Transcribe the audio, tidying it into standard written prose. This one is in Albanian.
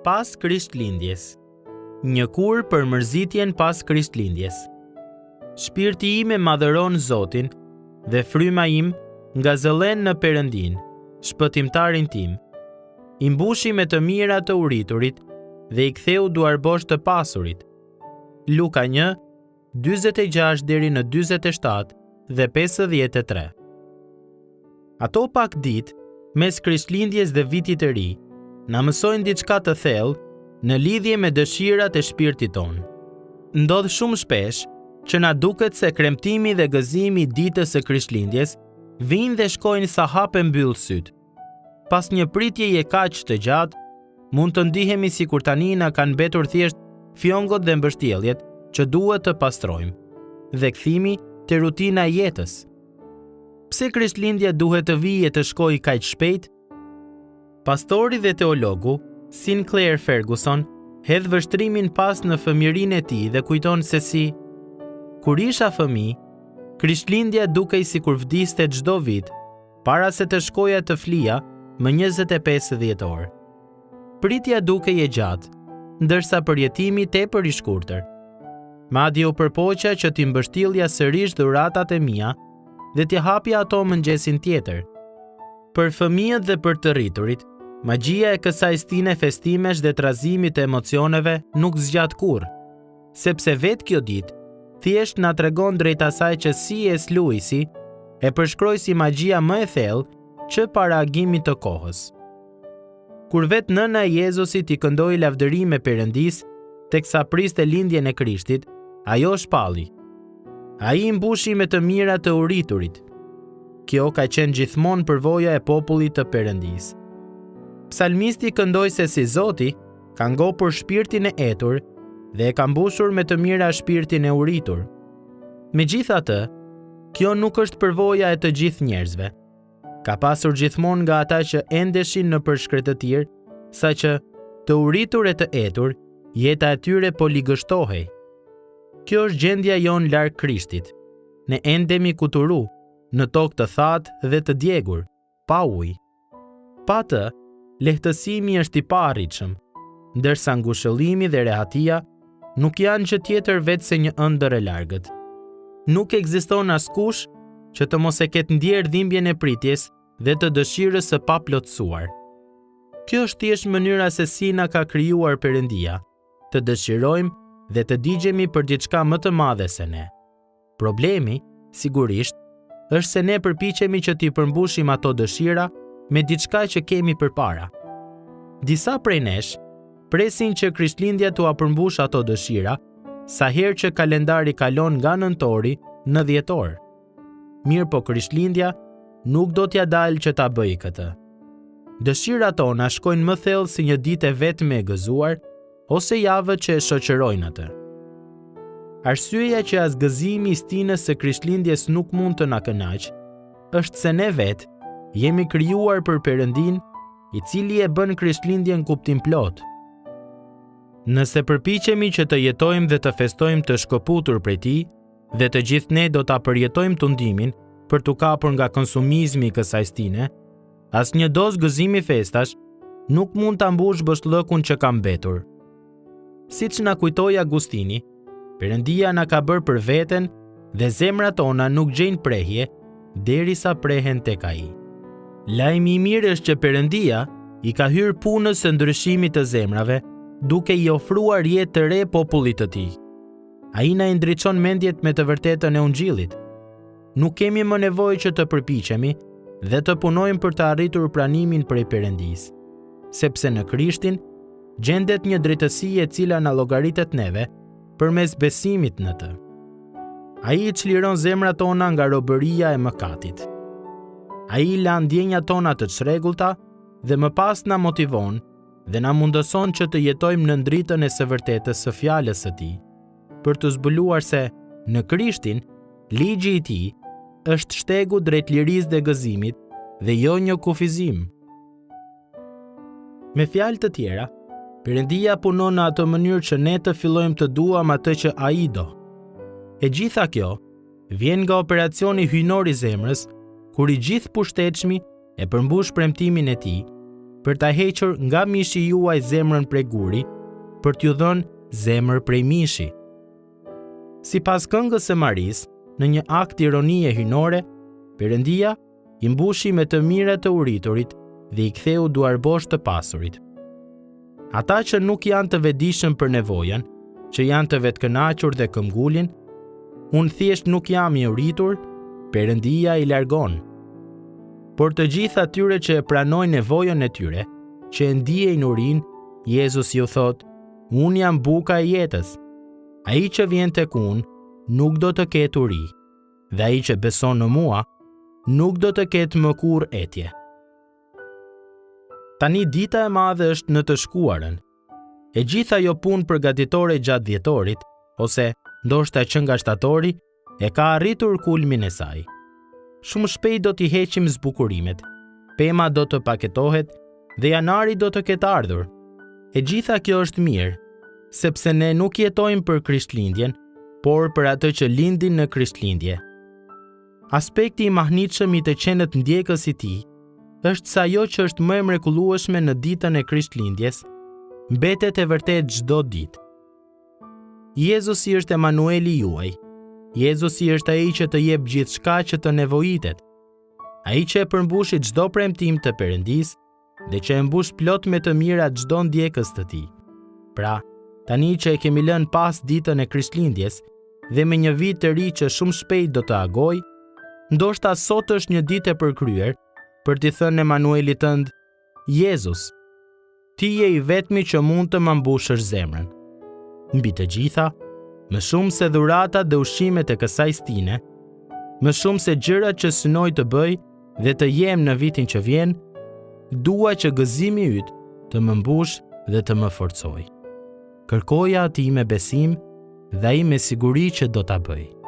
Pas Krishtlindjes. Një kurë për mërzitjen pas Krishtlindjes. Shpirti im e madhëron Zotin dhe fryma im ngazëllen në Perëndinë, shpëtimtarin tim. I mbushi me të mira të uriturit dhe i ktheu duarbosh të pasurit. Luka 1, 46 deri në 47 dhe 53. Ato pak ditë, mes Krishtlindjes dhe Vitit të Ri, na mësojnë diçka të thellë në lidhje me dëshirat e shpirtit tonë. Ndodh shumë shpesh që na duket se kremtimi dhe gëzimi i ditës së Krishtlindjes vijnë dhe shkojnë sa hap e mbyll sytë. Pas një pritjeje kaq të gjatë, mund të ndihemi sikur tani na kanë mbetur thjesht fjongot dhe mbështjelljet që duhet të pastrojmë dhe kthimi te rutina e jetës. Pse Krishtlindja duhet të vijë e të shkojë kaq shpejt? Pastori dhe teologu Sinclair Ferguson hedh vështrimin pas në fëmijërinë e tij dhe kujton se si kur isha fëmijë, Krishtlindja dukej sikur vdiste çdo vit para se të shkoja të flija më 25 dhjetor. Pritja dukej e gjatë, ndërsa përjetimi tepër i shkurtër. Madje u përpoqa që t'i mbështillja sërish dhuratat e mia dhe t'i hapja ato mëngjesin tjetër. Për fëmijët dhe për të rriturit, magjia e kësaj stine festimesh dhe trazimit të emocioneve nuk zgjat kurrë, sepse vetë kjo ditë thjesht na tregon drejt asaj që C.S. Lewisi e përshkroi si magjia më e thellë që para agimit të kohës. Kur vetë nëna e Jezusit i këndoi lavdërime Perëndisë, teksa priste lindjen e Krishtit, ajo shpalli. Ai i mbushi me të mira të uriturit. Kjo ka qenë gjithmonë përvoja e popullit të Perëndisë. Psalmisti këndoi se si Zoti ka ngopur shpirtin e etur dhe e ka mbushur me të mira shpirtin e uritur. Megjithatë, kjo nuk është përvoja e të gjithë njerëzve. Ka pasur gjithmonë nga ata që endeshin nëpër shkretëtirë, saqë të uritur e të etur, jeta e tyre po ligështohej. Kjo është gjendja jonë larg Krishtit. Ne endemi kuturu, në tokë të thatë dhe të djegur, pa ujë. Pa të, lehtësimi është i paarritshëm, ndërsa ngushëllimi dhe rehatia nuk janë gjë tjetër veçse një ëndërr e largët. Nuk ekziston askush që të mos e ketë ndjerë dhimbjen e pritjes dhe të dëshirës së paplotësuar. Kjo është thjesht mënyra se si na ka krijuar Perëndia, të dëshirojmë dhe të digjemi për diçka më të madhe se ne. Problemi, sigurisht, është se ne përpiqemi që t'i përmbushim ato dëshira me diçka që kemi përpara. Disa prej nesh presin që Krishtlindja t'ua përmbushë ato dëshira, sa herë që kalendari kalon nga nëntori në dhjetor. Mirëpo Krishtlindja nuk do t'ia dalë që ta bëjë këtë. Dëshirat tona shkojnë më thellë se një ditë e vetme e gëzuar ose javët që e shoqërojnë atë. Arsyeja që as gëzimi i stinës së Krishtlindjes nuk mund të na kënaqë, është se ne vetë jemi krijuar për Perëndinë, i cili e bën Krishtlindjen kuptimplotë. Nëse përpiqemi që të jetojmë dhe të festojmë të shkëputur prej tij, dhe të gjithë ne do ta përjetojmë tundimin për t'u kapur nga konsumizmi i kësaj stine, Asnjë dozë gëzimi festash nuk mund ta mbushë boshllëkun që ka mbetur. Siç na kujtoi Agustini, Perëndia na ka bërë për veten dhe zemrat tona nuk gjejnë prehje derisa prehen tek ai. Lajmi i mirë është që Perëndia i ka hyrë punës së ndryshimit të zemrave, duke i ofruar jetë të re popullit të tij. Ai na i ndriçon mendjet me të vërtetën e Ungjillit. Nuk kemi më nevojë që të përpiqemi dhe të punojmë për të arritur pranimin prej Perëndisë, sepse në Krishtin gjendet një drejtësi e cila na llogaritet neve përmes besimit në të. Ai i çliron zemrat tona nga robëria e mëkatit. Ai i lan ndjenjat tona të çrregullta dhe më pas na motivon dhe na mundëson që të jetojmë nën dritën e së vërtetës së fjalës së tij, për të zbuluar se në Krishtin Ligji i tij është shtegu drejt lirisë dhe gëzimit dhe jo një kufizim. Me fjalë të tjera, Perëndia punon në atë mënyrë që ne të fillojmë të duam atë që Ai do. E gjitha kjo vjen nga operacioni hyjnor i zemrës, kur i Gjithëpushtetshmi e përmbush premtimin e tij. për ta hequr nga mishi juaj zemrën prej guri, për t'ju dhënë zemër prej mishi. Sipas këngës së Marisë, në një akt ironie hyjnore, Perëndia i mbushi me të mira të uriturit dhe i ktheu duarbosh të pasurit. Ata që nuk janë të vetëdijshëm për nevojën, që janë të vetëkënaqur dhe këmbgulin, unë thjesht nuk jam i uritur, Perëndia i largon. Por të gjithë atyre që e pranojnë nevojën e tyre, që e ndiejnë urinë, Jezusi u thotë, unë jam buka e jetës. Ai që vjen tek unë nuk do të ketë uri, dhe ai që beson në mua nuk do të ketë më kurrë etje. Tani dita e madhe është në të shkuarën. E gjithë ajo punë përgatitore gjatë dhjetorit, ose ndoshta që nga shtatori, e ka arritur kulmin e saj. Shumë shpejt do t'i heqim zbukurimet, pema do të paketohet dhe janari do të ketë ardhur. E gjitha kjo është mirë, sepse ne nuk jetojmë për Krishtlindjen, por për atë që lindi në Krishtlindje. Aspekti i mahnitshëm i të qenët ndjekës i tij është se ajo që është më e mrekullueshme në ditën e Krishtlindjes mbetet e vërtetë çdo ditë. Jezusi është Emanueli juaj. Jezusi është ai që të jep gjithçka që të nevojitet. Ai që e përmbushi çdo premtim të Perëndisë dhe që e mbush plot me të mira çdo ndjekës të tij. Pra, tani që e kemi lënë pas ditën e Krishtlindjes dhe me një vit të ri që shumë shpejt do të agojë, ndoshta sot është një ditë e përkryer për t'i thënë Emanuelit tënd, Jezus, Ti je i vetmi që mund të ma mbushësh zemrën. Mbi të gjitha, më shumë se dhuratat dhe ushqimet e kësaj stine, më shumë se gjërat që synoj të bëj dhe të jem në vitin që vjen, dua që gëzimi yt të më mbushë dhe të më forcojë. Kërkoja atij me besim dhe ai me siguri që do ta bëjë.